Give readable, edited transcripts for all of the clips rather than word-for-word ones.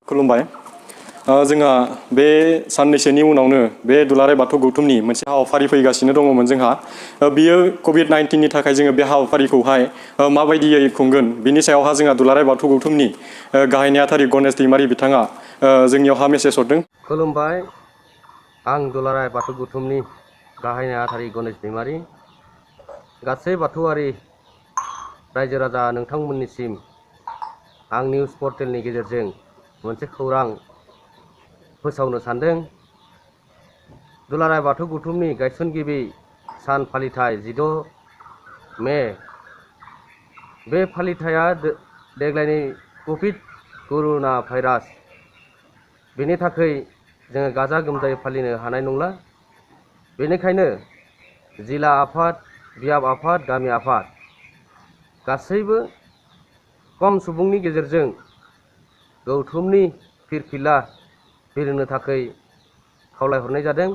खुलुमबाय। जोंहा बे साननैसोनि उनावनो बे दुलाराय बाथौ गौथुमनि मोनसे हाबाफारि फैगासिनो दङमोन जोंहा। बियो कोविड-19 नि थाखाय जोङो बे हाबाफारिखौहाय माबायदियै खुंगोन बिनि सायावहा जोंहा दुलाराय बाथौ गौथुमनि गाहाय नेहाथारि गणेश दैमारि बिथाङा जोंनियावहा मेसेज हरदों। खुलुमबाय, आं दुलाराय बाथौ गौथुमनि गाहाय नेहाथारि गणेश दैमारि। गासै बाथौआरि रायजो राजा नोंथांमोननिसिम आं निउज पर्टेलनि गेजेरजों मोनसे खौरां फोसावनो सानदों। दुलाराय बाथौ गौथुमनि गायसनगिरि सान फालिथाय 16 मे। बे फालिथाया देग्लायनि कभिड कर'ना भाइरास बेनि थाखाय जोङो गाजा गोमजायै फालिनो हानाय नंला। बेनिखायनो जिल्ला आफाद, बियाब आफाद, गामि आफाद गासैबो खम सुबुंनि गेजेरजों गौथुमनि फिरफिला बिरहोनो थाखाय खावलायहरनाय जादों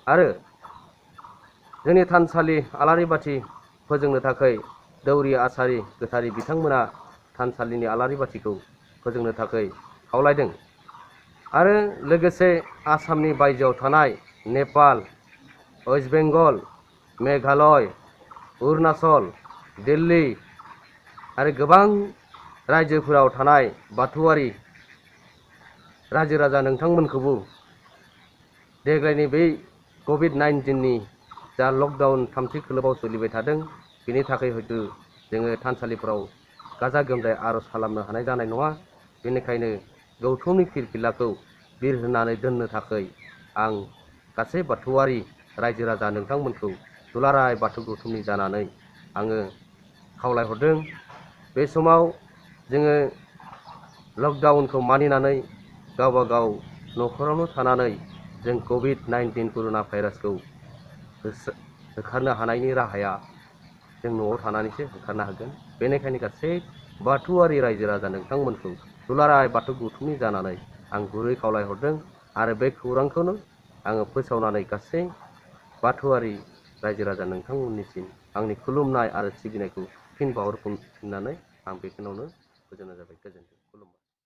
आरो जोंनि थानसालि आलारि बाथि फोजोंनो थाखाय दौरि आसारि गोथारि बिथांमोना थानसालिनि आलारि बाथिखौ फोजोंनो थाखाय खावलायदों आरो लोगोसे आसामनि बायजोआव थानाय नेपाल, वेस्ट बेंगल, मेघालय, अरुणाचल, दिल्ली आरो गोबां रायजोफोराव थानाय बाथौआरि रायजो राजा नोंथांमोनखौबो देग्लायनि बै कोविड-19 नि जा लकडाउन थामथि खोलोबाव सोलिबाय थादों बेनि थाखाय हयতো जोङो थानसालिफोराव गाजा गोमजायै आर'ज खालामनो हानाय जानाय नङा। बेनिखायनो गौथुमनि फिरफिलाखौ बिरहोनानै दोननो थाखाय आं गासै बाथौआरि रायजो राजा नोंथांमोनखौ दुलाराय बाथौ गौथुमनि जानानै आङो खावलायहरदों। बे समाव जोङो लकडाउनखौ मानिनानै गावबा गाव न'खरावनो थानानै जों कोविड-19 कर'ना भाइरासखौ होखारनो हानायनि राहाया जों न'आव थानानैसो होखारनो हागोन। बेनिखायनो गासै बाथौआरि रायजो राजा नोंथांमोनखौ दुलाराय बाथौ गौथुमनि जानानै आं गुरै खावलायहरदों आरो बे खौरांखौनो आङो फोसावनानै गासै बाथौआरि रायजो राजा नोंथांमोननिसिम आंनि खुलुमनाय आरो सिबिनायखौ फिन बावहरफिननानै आं बेखिनियावनो फोजोबनाय जाबाय। गोजोन्थों।